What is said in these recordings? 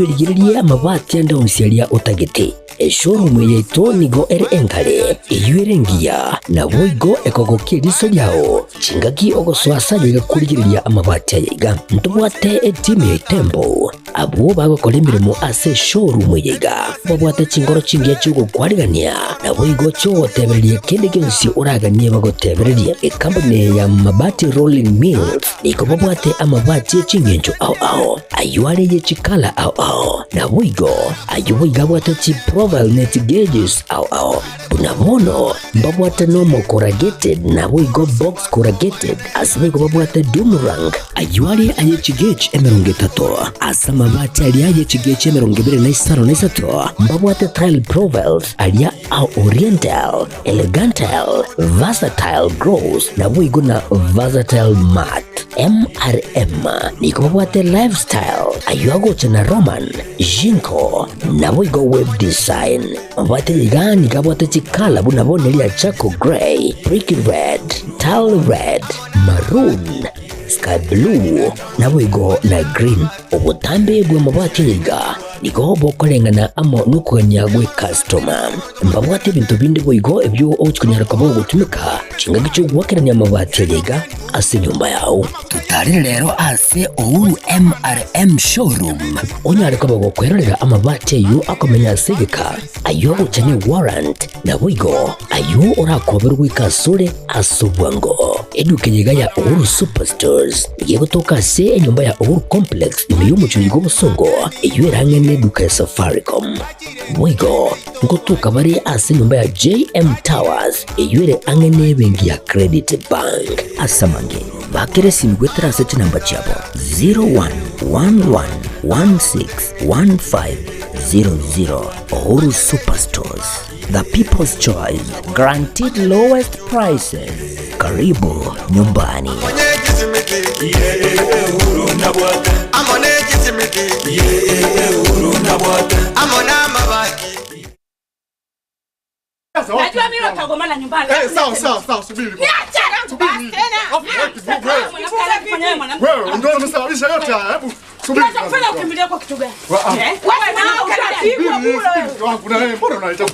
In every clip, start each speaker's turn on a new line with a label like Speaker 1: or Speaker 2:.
Speaker 1: Rigereria amabati ande onsi aria otagete. Eshowroom yaito nigo ere enkare, eyio ere engiya, naboigo ekogokia eriso riao chingaki ogosoa ase aye iga korigereria amabati aya iga. Ntobwate etimu ya Itembo, abwo bagokora emeremo ase eshowroom eye iga, babwate chinkoro chingiya chi'ogokwarigania, naboigo chi'ogotebereria kende gionsi oraganie bagotebererie. Ekampuni eye ya Mabati Rolling Mills nigo babwate amabati e chingencho ao ao. Ayio are ye chikala ao ao, naboigo ayio boigo abwate chiprofile ne chigeges ao ao. Buna bono mbabwate normal corrugated naboigo box corrugated, ase boigo babwate doom rank. Ayio are aye chigauge 30, ase amabati aria aye chigauge 23 na mbabwate tile profiles aria a oriental, elegantal, versatile gloss naboigo na versatile matte. MRM nigo babwate lifestyle ayio agocha na Roman, Jinko naboigo web design. Mabwate iga nigo abwate chikala buna bono eria charcoal grey, brick red, tile red, maroon, sky blue naboigo na green. Obotambe bw'amabati aya iga nigo bokoreng'ana amo nokogania gw'ekastoma. Mbabwate ebinto binde boigo ebio ogochia konyara koba ogotumeka chingaki chi'ogoakerania amabati aya iga ase enyomba yao. Totarere rero ase Uhuru MRM Showroom onyare koba gokwerorera amabati ayio akomenya ase egeka, ayio agocha ne warrant, naboigo ayio orakoberwe goika asore ase obwango. Eduka eye iga ya Uhuru Superstores nigo egotoka ase enyomba ya Uhuru Complex ime y'omochie oyo bw'obosongo, eyio ere ang'e neduka ya Safaricom. Boigo ngotoka bare ase enyomba ya JM Towers eyio ere ang'e nebenki ya Credit Bank. Ase amange, bakera esimi goetera ase chinamba chiabo 0111161500. Uhuru Superstores, the people's choice, guaranteed lowest prices. Karibu nyumbani.
Speaker 2: Najua mimi utagombana nyumbani.
Speaker 3: Eh, sawa sawa sawa, subiri.
Speaker 2: Niache
Speaker 3: Subiri.
Speaker 2: tena.
Speaker 3: Afu, wewe,
Speaker 2: Mwanamke
Speaker 3: Wewe ndio umesababisha yote haya. Hebu subiri.
Speaker 2: kufanya ukimbilia kwa kitu gani?
Speaker 3: Wa- ah.
Speaker 2: Eh? Wewe mwanamke unapigwa
Speaker 3: Subiri,
Speaker 2: bure.
Speaker 3: subiri, mke wangu na wewe mbona unaleta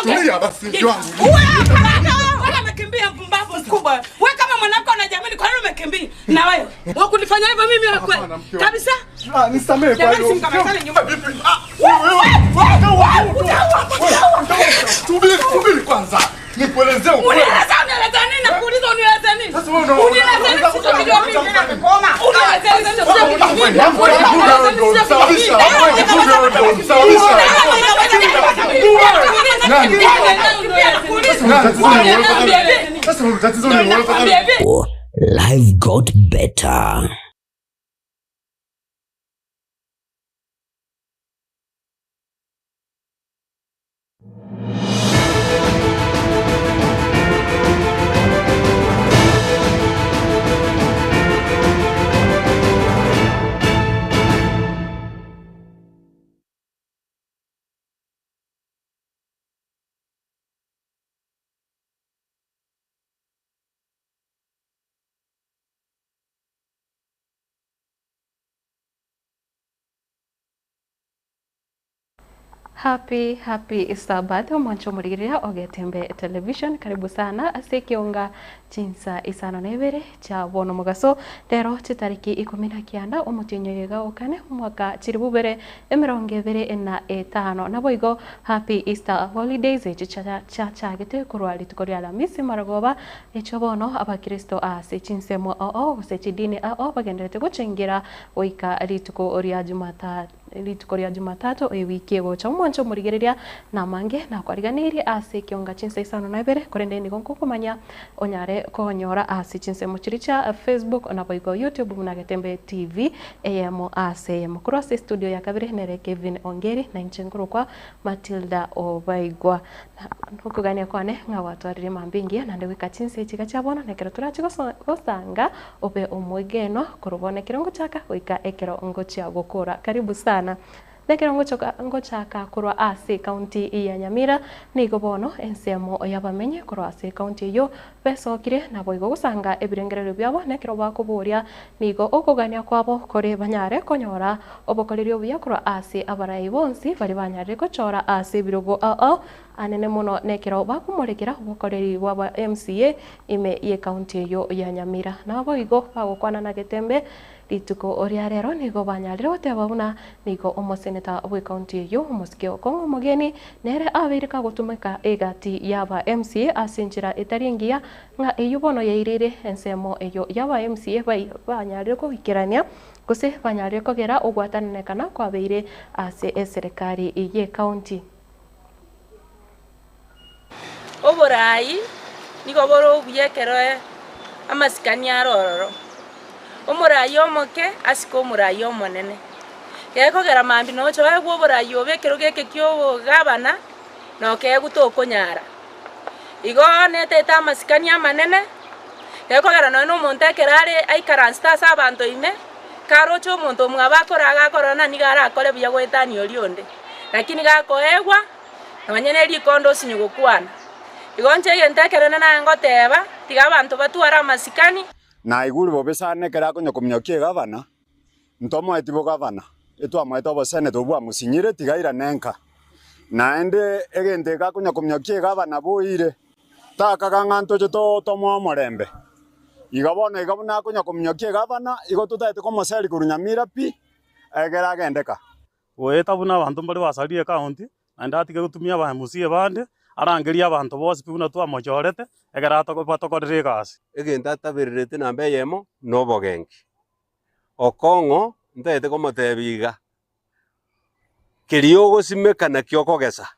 Speaker 3: Tulia basi mke wangu.
Speaker 2: Wewe umekimbia mpumbavu mkubwa. Wewe kama mwanamke unajiamini kwa nini umekimbia? Na wewe wewe kunifanya hivyo mimi wewe kweli?
Speaker 3: Hapana, mke wangu.
Speaker 2: Kabisa?
Speaker 3: Ah, nisamehe kwa
Speaker 2: Jamani,
Speaker 3: hilo.
Speaker 2: simkamatane nyumba.
Speaker 3: Vipi? Ah, wewe, wewe, wewe, wewe, Subiri, subiri kwanza. Nikuelezee ukweli.
Speaker 2: Unieleza unieleza nini? Nakuuliza unieleza nini?
Speaker 3: Sasa wewe una-
Speaker 2: Unieleza nini?
Speaker 3: unaweza
Speaker 2: Sio mimi. Unieleza nini? Sio mimi.
Speaker 3: Wewe ndio umesababisha. Wewe ndio umesababisha. Sasa tatizo ni wewe.
Speaker 1: Life got better.
Speaker 4: Happy happy Sabbath omwancho omorigereria ogetembe television karibu sana ase ekionga chinsa isano na ibere chia bono mogaso rero chitariki ikumi na kianda omotienyi oyo iga okane omwaka chiri bubere emerongo ebere na etano naboigo happy Easter holidays echi chiachagete korwa rituko ria Alhamisi marogoba echo bono abakristo ase chinsemo ao gose chidini ao bagenderete gochengera goika rituko ria Jumatatu rituko ria Jumatatu ewiki egocha omwancho omorigereria namange nakwariganirie ase ekionga chinsa isano na ibere korende nigo nkokomanya onyare konyora ase chinsemo chiria chia Facebook naboigo YouTube buna Getembe TV eyemo ase eyemo korwa ase studio ya kabere nere Kevin Ongeri na inche nkorokwa Matilda Obaigwa nokogania kwane ng'a gwatwarire mambia engiya naende goika chinsa echi iga chia bono na ekero torache gosanga obe omwegenwa korwa bono ekero ngochaka goika ekero ngochia gokora karibu sana. Nekero ngochoka ngochaka korwa ase ekaunti ya Nyamira, nigo bono ensemo y'abamenyi korwa ase ekaunti eyio besokire naboigo gosanga ebirengererio biabo nekero bakoboria nigo okogania kwabo kore banyare konyora obokoreri obuya korwa ase abarai bonsi baria banyarire gochora ase ebirogo ao ao anene mono nekero bakomorekera obokoreri bw'aba MCA ime y'ekaunti eyio ya Nyamira. Naboigo bagokwana na Getembe Rituko ria rero nigo banyarire goteba buna nigo omoseneta bw'ecounty eyio omosike Okong'o Omogeni nere abeire kagotumeka egati y'aba MCA ase enchera etari engiya ng'a eyio bono yairire ensemo eyio y'aba MCA banyarire koikerania gose banyarire kogera ogwatananekana kwabeire ase eserekari y'ecounty.
Speaker 5: Oboraai nigo bore obuya ekero amasikani are ororo, omoraai omoke asike omoraai omonene. Gekogera mambia nocha oegwe oboraai obo ekerogo eke kia obogabana na okeegwa tokonyara. Igo netete amasikani amanene, gekogera nonye na omonto ekero are aikaransete ase abanto ime, karoche omonto omwabo akore iga akorora nani nigo arakore buya goetania oria onde. Lakini gakoegwa. Nonye ne rikondo osinye gokwana. Igo inche egento ekenene naye ngoteba, tiga abanto batware amasikani.
Speaker 6: Naigure bobe sana ekero akonya kominyokia egavana, ntomoeti bogavana, etwamoete oboseneta obwo bwamosinyire tiga airane nka. Naende egento eke akonya kominyokia egavana boire, takaga ng'a ntoche tomoe omorembe. Iga bono iga buna akonya kominyokia egavana, igo totaete komoseria korwa Nyamira pi, egere agende ka.
Speaker 7: Goeta buna abanto mbare basarire ekaunti, naende atige gotumia abaemusie bande, arangerie abanto bonsi pi buna twamochorete, ekero atogo batokorere egasi.
Speaker 8: Egento atabererete namba eyemo nobogenki. Okong'o ntagete komotebia iga, keria ogosimeka nakio okogesa,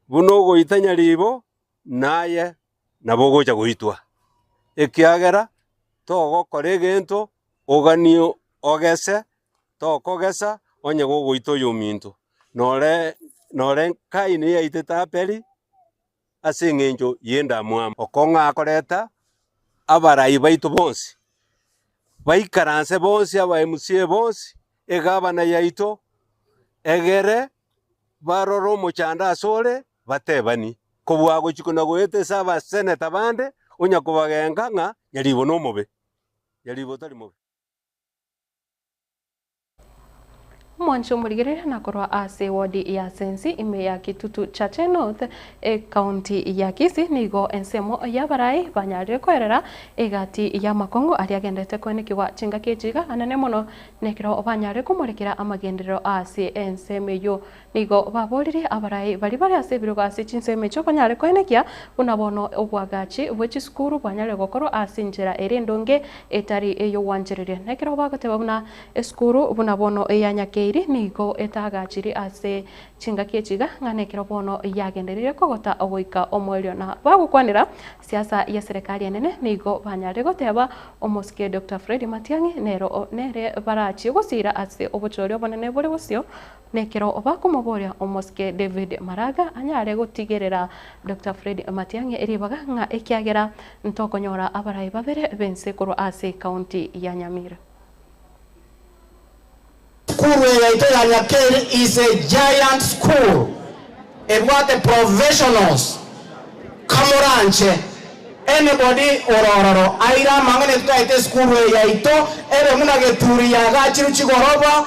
Speaker 8: buna ogoita nyaribo naye nabo ogocha goitwa, ekiagera togokora egento oganie ogese, tokogesa onye gogoita oyominto. Nore nore Kaini yaitete Abeli ase eng'encho y'endamwamu. Okong'a akoreta abarai baito bonsi, baikaranse bonsi aba MCA bonsi, egavana yaito, egere barore omochando asore batebani, kobua gochia kona goeta ase abaseneta bande, onya kobagenka ng'a nyaribo nomobe. Nyaribo tari mobe.
Speaker 4: Omwanchi omorigereria nakorwa ase ewodi ya Sensi ime ya Kitutu Chache North, Ekaunti ya Kisii nigo ensemo y'abarai banyarire koerera egati y'amakongo aria agenderete koenekigwa chingaki echi iga anene mono nekero banyarire komorekera amagenderero ase ensemo eyio. Nigo baboririe abarai baria bare ase ebirogo ase chinsemo echio banyare koenekia buna bono obwagachi bwe chisukuru bwanyarire gokorwa ase enchera ere endonge etari ey'ogwanchereria. Na ekero bagoteba buna esukuru buna bono eya Nyakeiri nigo etaagachiri ase chingaki echi iga, ng'a nekero bono yagenderire kogota goika omoerio na bagokwanera siasa y'eserekari enene nigo banyarire goteba omosike Doctor Fred Matiang'i nero nere barachie gosiira ase obochori obonene bore bosio Nekero bakomoboria omosike David Maraga anyare gotigerera Doctor Fred Matiang'i ribaga ng'a ekiagera ntokonyora abarai babere b'ense korwa ase ekaunti ya Nyamira.
Speaker 9: Sukuru eye yaito ya Nyakeri is a giant school ebwate professionals kamoranche anybody ore ororo aire amang'ana etutaete esukuru eye yaito ebe buna Geturi yagachirwe chigoroba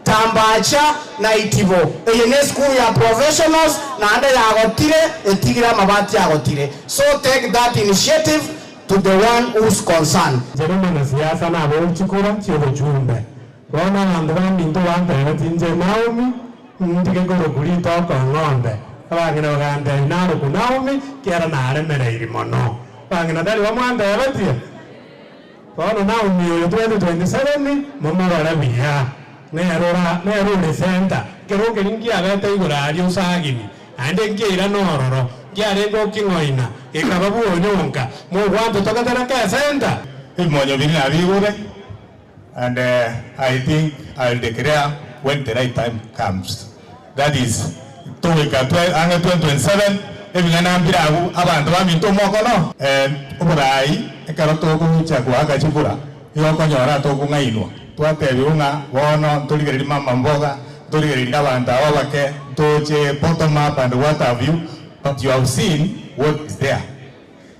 Speaker 9: Tambacha na Itibo. Eye nesukuru ya professionals naende yagotire etigire amabati agotire so take that initiative to the one who's concerned.
Speaker 10: Inche nomwanasiasa naboria chikura chi'obochumbe. Bono abanto baminto bantebetie inche Naomi, ntige korokwa ritoke ong'ombe. Abang'ina bagantebia narokwe Naomi, ekiagera naremereiri mono. Abang'ina tari bamwantebetie? Bono Naomi oyo 2027 momorore buya, nere ora nere ore center. Ekero keria nkiabete igoro aria Osagini, naende nkiairana ororo, nkiarenge oking'oina, gekaba bwonyonka, mogwancha togetereke ecenter?
Speaker 11: Ebimonyo biria nabigure and I think I will declare when the right time comes. That is togoika ang'e 2027 ebing'ana mbire abwo abanto baminto omokono. Oboraai ekero togocha goaka chikura igo okonyora tokong'ainwa. Twatebiwa ng'a bono ntorigererie mama mboga, ntorigererie abanto aba abake, ntoche bottom up and what have you, but you have seen what is there.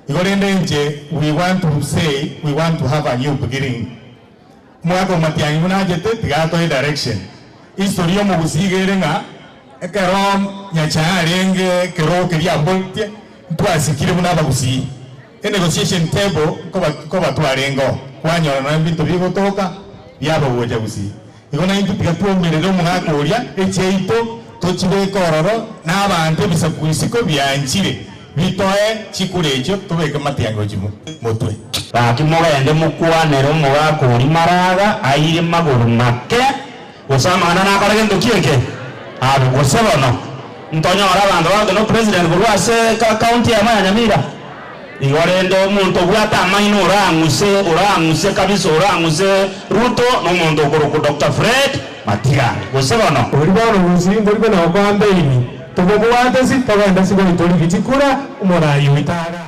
Speaker 11: Igo rende inche we want to say we want to have a new beginning. Omogaka o Matiang'i buna achete tiga atoe direction. History y'omogusii iga ere ng'a ekero Nyachae arenge ekerogo keria aboretie, ntwasikire buna abagusii. E negotiation table nkoba nkoba twarenge oo, kwanyora nonya ebinto bigotoka biaba gocha gusii. Igo naintwe tiga twaumerere omogaka oria echiaito tochibeke ororo na abanto ebisaku isiko bianchire bitoe chikura echio tobeke Matiang'i gochia motwe.
Speaker 9: Gaki mogende mokwanere omogaka oria maraga aire magoro make, gose amang'ana nakore gento ki eke? Abe gose bono ntonyore abanto bagote no president korwa ase county eyemo ya Nyamira? Igo rende omonto obwate amaino orang'use, orang'use kabisa, orang'use Ruto nomonto okorokwa Doctor Fred Matiang'i. Gose bono?
Speaker 10: Oria bono gusii ntori kona gokoa mbeini, tobobwate si togende ase goitori gichikura omorai oito agambe.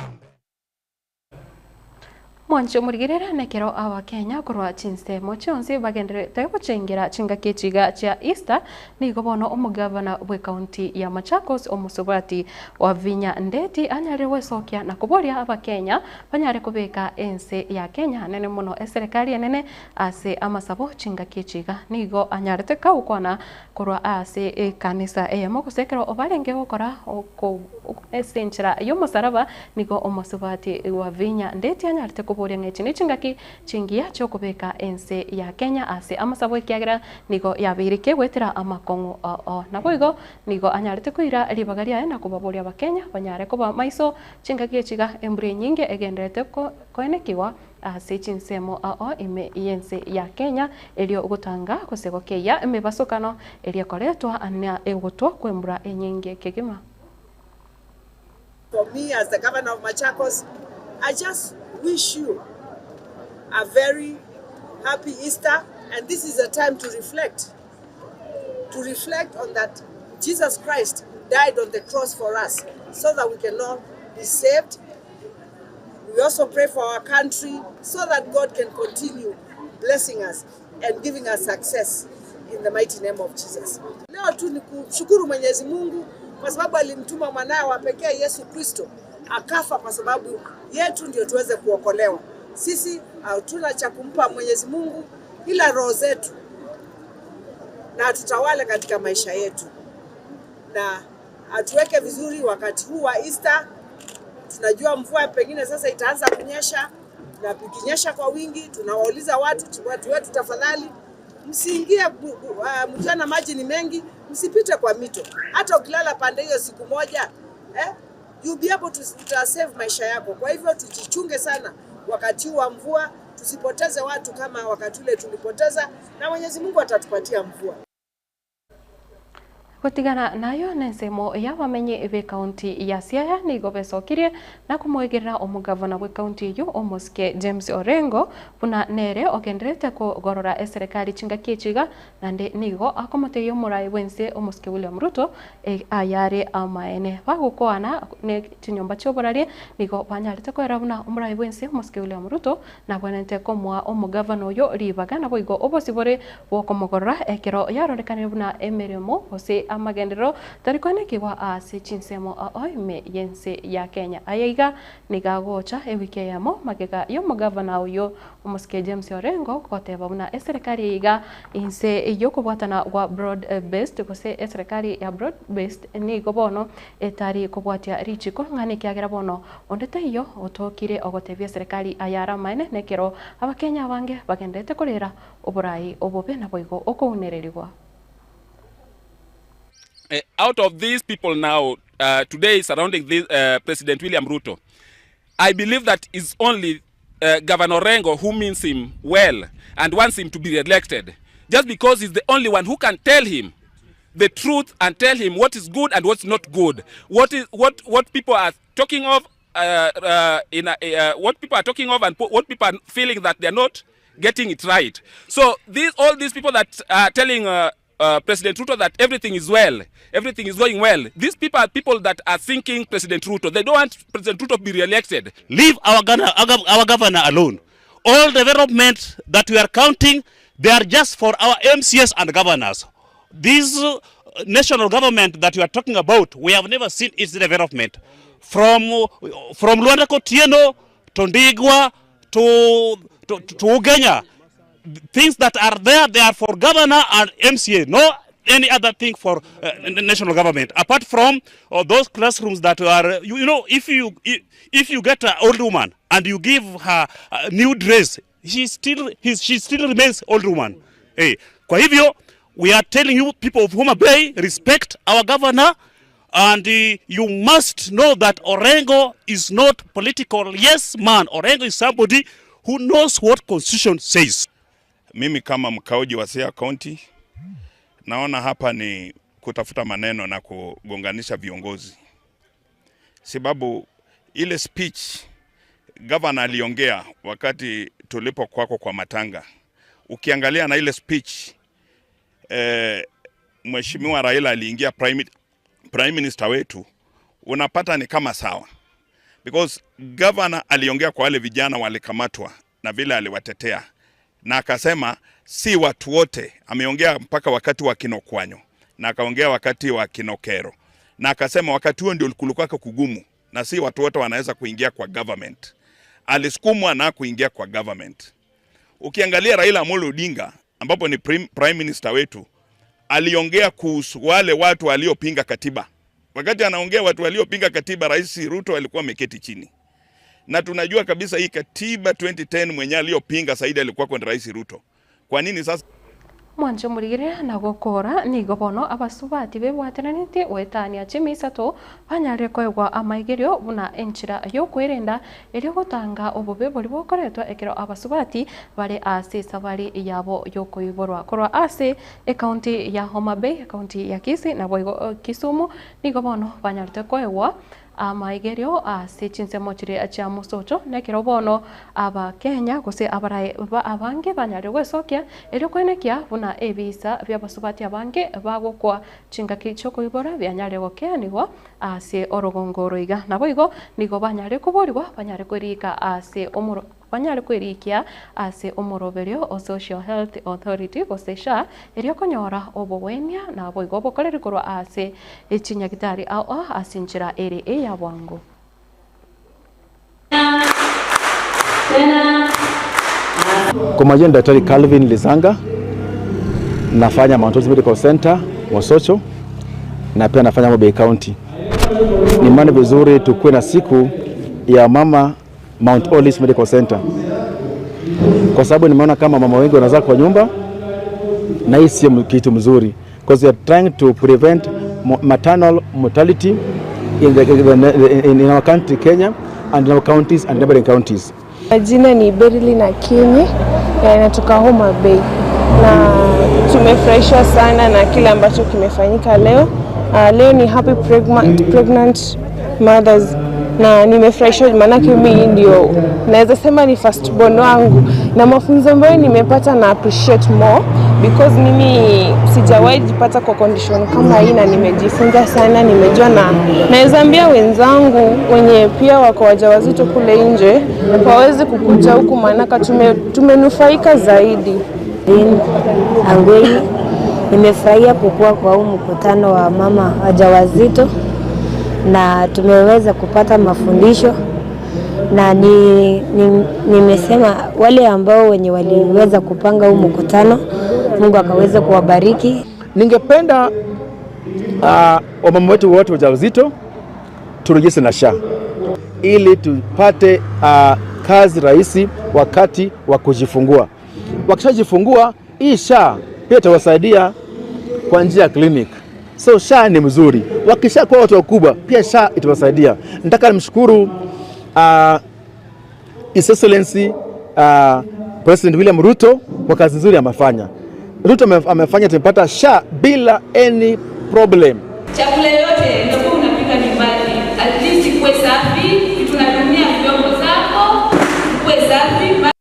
Speaker 4: Mwanche omorigerera nekero Abakenya korwa chinsemo chionsi bagendererete gochengera chingaki echiga chia Easter, nigo bono omogavana bw'ecounty ya Machakos Omosubati Wavinya Ndeti anyarire gwesokia na koboria Abakenya banyare kobeka ense ya Kenya nene mono eserekari enene ase amasabo chingaki echiga. Nigo anyarete kagokwana Korwa ase ekanisa eyemo gose ekero barenge gokora ase enchera y'omosaraba, nigo omosubati Wavinya Ndeti anyarete koboria ng'a echi nechingaki chingiya chi'okobeka ense ya Kenya ase amasabo ekiagera nigo yabeire kegoetera amakong'u oo. Naboigo nigo anyarete koira ribaga riaye na kobaboria Abakenya banyare koba maiso chingaki echi iga embura enyinge egendererete koenekigwa Ase chinsemo ao ime y'ense ya Kenya, erio gotanga gose gokeyia emebasokano eria ekoretwa na egotwa kw'embura enyinge kegima.
Speaker 12: For me as the governor of Machakos, I just wish you a very happy Easter and this is a time to reflect, to reflect on that Jesus Christ died on the cross for us so that we can all be saved. We also pray for our country so that God can continue blessing us and giving us success in the mighty name of Jesus. Leo tu ni kushukuru Mwenyezi Mungu kwa sababu alimtuma mwanawe wa pekee Yesu Kristo akafa kwa sababu yetu ndio tuweze kuokolewa. Sisi hatuna cha kumpa Mwenyezi Mungu ila roho zetu, na atutawale katika maisha yetu na atuweke vizuri wakati huu wa Easter. Tunajua mvua pengine sasa itaanza kunyesha, na ikinyesha kwa wingi, tunawauliza watu watu wetu, tafadhali msiingie mchana, maji ni mengi, msipite kwa mito. Hata ukilala pande hiyo siku moja eh, you'll be able to, to save maisha yako. Kwa hivyo tujichunge sana wakati huu wa mvua, tusipoteze watu kama wakati ule tulipoteza, na Mwenyezi Mungu atatupatia mvua.
Speaker 4: Gotigana nayo nensemo y'abamenyi b'ekaunti ya Siaya nigo besokirie na komoegerera omogavana bw'ekaunti eyio omosike James Orengo buna nere ogendererete kogorora eserekari chingaki echi iga naende nigo akomotebia omorai bw'ense omosike William Ruto ayare amaene. Bagokoana ne chinyomba chi'oboraria nigo banyarete koera buna omorai bw'ense omosike William Ruto Nabwenerete komoa omogavana oyo ribaga, naboigo obosibore bw'okomogorora ekero yarorekanire buna emeremo gose amagenderero tari koenekigwa ase chinsemo ao ime y'ense ya Kenya. Aya iga nigo agocha ewiki eyemo magega y'omogavana oyio omosike James Orengo goteba buna eserekari eye iga inse y'okobwatana gwa broad based gose eserekari ya broad based nigo bono etari kobwatia richiko ng'a nekiagera bono Onde taiyo otokire ogotebia eserekari ayare amaene nekero Abakenya abange bagenderete korera oborai obobe naboigo okounererigwa.
Speaker 13: Out of these people now uh, today surrounding this, uh, President William Ruto, I believe that is only uh, Governor Orengo who means him well and wants him to be elected, just because he's the only one who can tell him the truth and tell him what is good and what's not good, what is what what people are talking of uh, uh, in a, uh, what people are talking of and what people are feeling that they're not getting it right. So these all these people that are telling uh, uh, President Ruto that everything is well, everything is going well. These people are people that are thinking President Ruto. They don't want President Ruto to be re-elected.
Speaker 14: Leave our governor, our governor alone. All development that we are counting, They are just for our MCAs and governors. This national government that you are talking about, we have never seen its development. From, from Luanda Kotieno to Ndigwa to, to, to Ugenya, things that are there, they are for governor and MCA, no any other thing for national government apart from those classrooms that are you, you know if you if you get an old woman and you give her a new dress she still he, she still remains old woman hey, kwa hivyo we are telling you people of Homa Bay respect our governor and uh, you must know that Orengo is not political yes man Orengo is somebody who knows what constitution says
Speaker 15: Mimi kama mkaoji wa Siaya County naona hapa ni kutafuta maneno na kugonganisha viongozi, sababu ile speech governor aliongea wakati tulipo kwako kwa matanga, ukiangalia na ile speech eh, Mheshimiwa Raila aliingia prime, prime minister wetu, unapata ni kama sawa because governor aliongea kwa wale vijana walikamatwa na vile aliwatetea na akasema si watu wote. Ameongea mpaka wakati wa Kinokwanyo na akaongea wakati wa Kinokero na akasema wakati huo ndio kulikuwa kugumu na si watu wote wanaweza kuingia kwa government. Alisukumwa na kuingia kwa government. Ukiangalia Raila Amolo Odinga ambapo ni prime minister wetu aliongea kuhusu wale watu waliopinga katiba. Wakati anaongea watu waliopinga katiba, Rais Ruto alikuwa ameketi chini na tunajua kabisa hii katiba 2010 mwenye aliyopinga zaidi alikuwa kwa Rais Ruto. Kwa nini sasa
Speaker 4: Mwanche omorigere na gokora nigo bono abasubati bebwateraneti goetania chimisato banyarire koegwa amaigerio buna enchera yokwerenda erio gotanga obobe boria bokoretwa ekero abasubati bare ase esabari yabo yokoiborwa. Korwa ase ecounty ya Homa Bay, ecounty ya Kisii naboigo Kisumu nigo bono banyarete koegwa amaigerio ase chinsemo chiria chia mosocho nekero bono abakenya gose abarae ba abange banyarire gwesokia erio koenekia buna ebisa bia abasubati abange bagokwa chingaki chiokoibora bianyarire gokeanigwa ase orogongo oro iga. Naboigo nigo banyarire koborigwa banyare kwerika ase omoro banyare kwerikia ase omoroberio o Social Health Authority gose SHA erio konyora obogwenia naboigo obokoreri korwa ase chinyagitari ao ase enchera ere eya bwango.
Speaker 16: Kwa majina Daktari Calvin Lizanga, nafanya Mount Olives Medical Center Mosocho na pia nafanya Homa Bay County. Ni maana vizuri tukuwe na siku ya mama Mount Olives Medical Center, kwa sababu nimeona kama mama wengi wanazaa kwa nyumba, na hii sio kitu mzuri, because we are trying to prevent maternal mortality in, the, in, in our country Kenya and in our counties and neighboring counties.
Speaker 17: Majina ni Berlin Akinyi, natoka Homa Bay na tumefurahishwa sana na kile ambacho kimefanyika leo. Leo ni Happy Pregnant, Pregnant Mothers na nimefurahishwa maanake mimi ndio naweza sema ni first born wangu, na mafunzo ambayo nimepata na appreciate more because mimi sijawahi jipata kwa condition kama hii, na nimejifunza sana, nimejua na naweza ambia wenzangu wenye pia wako wajawazito kule nje waweze kukuja huku, maanake tume, tumenufaika zaidi.
Speaker 18: Angwei, nimefurahia kukua kwa huu mkutano wa mama wajawazito na tumeweza kupata mafundisho na ni, ni, nimesema wale ambao wenye waliweza kupanga huu mkutano Mungu akaweza kuwabariki.
Speaker 16: Ningependa wamama wetu wote wajawazito turejeshe na SHA ili tupate kazi rahisi wakati wa kujifungua. Wakishajifungua hii SHA pia itawasaidia kwa njia ya clinic. So SHA ni mzuri, wakishakuwa watu wakubwa pia SHA itawasaidia. Nataka nimshukuru His Excellency President William Ruto kwa kazi nzuri amefanya. Ruto amefanya tumepata SHA bila any problem.
Speaker 5: Chakula yote ndio unapika nyumbani, at least ikuwe safi, tunatumia vyombo zako ikuwe safi.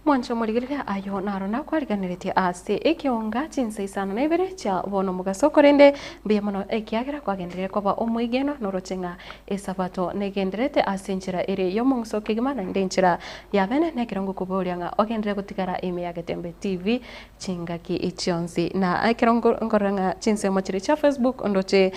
Speaker 4: Mwanche omorigereria ayo naro nakwariganeretie ase ekeonga chinsa isano na ibere chia bono omogaso, korende mbuya mono ekiagera kwagenderire koba omwegenwa noroche ng'a esabato negendererete ase enchera ere y'omong'uso kegima naende enchera ya bene nekero ngokoboria ng'a ogenderere gotigara ime ya Getembe TV chingaki chionsi. Na ekero nkorora ng'a chinsemo chiria chia Facebook ndoche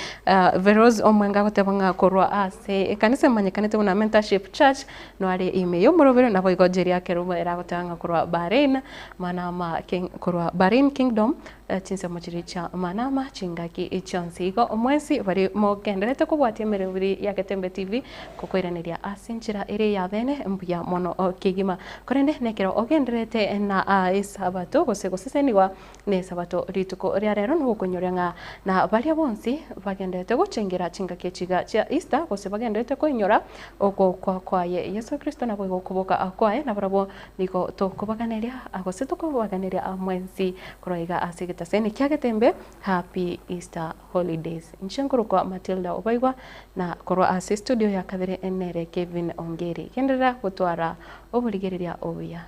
Speaker 4: Veroz Omwenga agoteba ng'a korwa ase ekanisa emanyekanete buna Mentorship Church Noare ime y'omorobero, naboigo Jeria Kerubo eragoteba ng'a korwa Bahrain, Manama King, korwa Bahrain Kingdom, chinsemo chiria chia Manama, chingaki chionsi. Igo mwensi baria mogendererete kobwatia emeroberi ya Getembe TV, ngokoiraneria ase enchera ere ya bene mbuya mono kegima. Korende nekero ogendererete na esabato gose gosesenigwa Nesabato rituko ria rero nogokonyoria ng'a na baria bonsi bagenderete gochengera chingaki echiga chia Easter gose bagenderete koinyora ogokwa kwaye Yeso Kristo naboigo okoboka kwaye nabarabwo nigo tokobaganeria gose tokobaganeria mwensi korwa iga ase egetaseni kia Getembe Happy Easter Holidays. Inche nkorokwa Matilda Obaigwa na korwa ase studio ya kabere nere Kevin Ongeri. Genderera gotwara oborigereria obuya.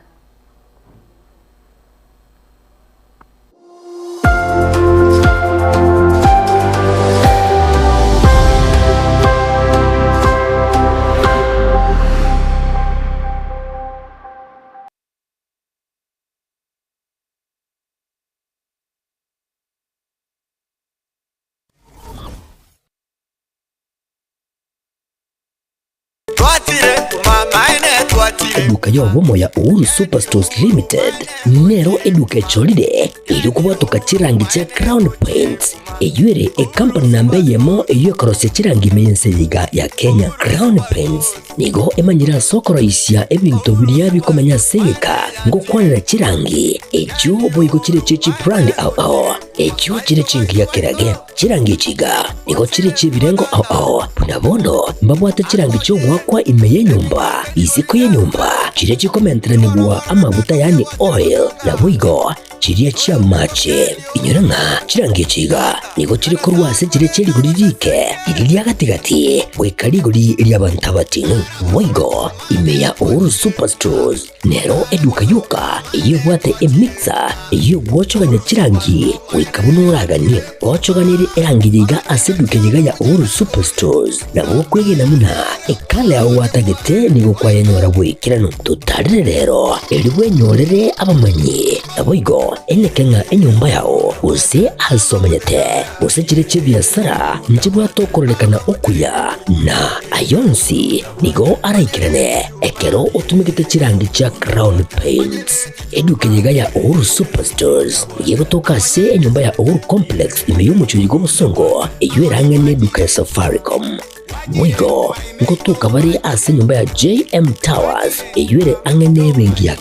Speaker 1: Eduka y'obomo ya Uhuru Superstores Limited nero eduka echorire erio kobwatoka chirangi chia Crown Paints eyio ere ekampani namba eyemo eyio ekorosia chirangi ime y'ense eye iga ya Kenya. Crown Paints nigo emanyire ase okoroisia ebinto biria bikomenya ase egeka ngokwanera chirangi echio boigo chire chie chibrand ao ao echio chire chingiya kerage. Chirangi echi iga nigo chire chi'ebirengo ao ao, buna bono mbabwate chirangi chi'ogoakwa ime y'enyomba, isiko y'enyomba, chiria chikomenteranigwa amaguta yaani oil, naboigo chiria chi'amache. Inyora ng'a chirangi echi iga nigo chire korwa ase chiria chie rigori riike, riria ria gati-gati, goika rigori ri'abanto abating'u. Boigo ime ya Uhuru Superstores Nero eduka yoka eyio ebwate emixer eyio egwochogania chirangi goika buna oraganie. Ochoganirie erangi yaiga ase eduka eyeiga ya Uhuru Superstores nabo okwegena buna ekala yao gwatagete nigo kwayenyora bw'ekeranu. Totarere rero erio bwenyorere abamanyi naboigo eneke ng'a enyomba yao gose ase omenyete gose chire chi'ebiasara nchibwate okororekana okuya na ayonsi Nigo araikerane ekero otumegete chirangi chia Crown Paints. Eduka eye iga ya Uhuru Superstores nigo egotoka ase enyomba ya Uhuru Complex ime y'omochie oyo bw'obosongo eyio erang'e neduka ya Safaricom. Boigo ngotoka bare ase enyomba ya JM Towers eyio ere ang'e nebenki ya.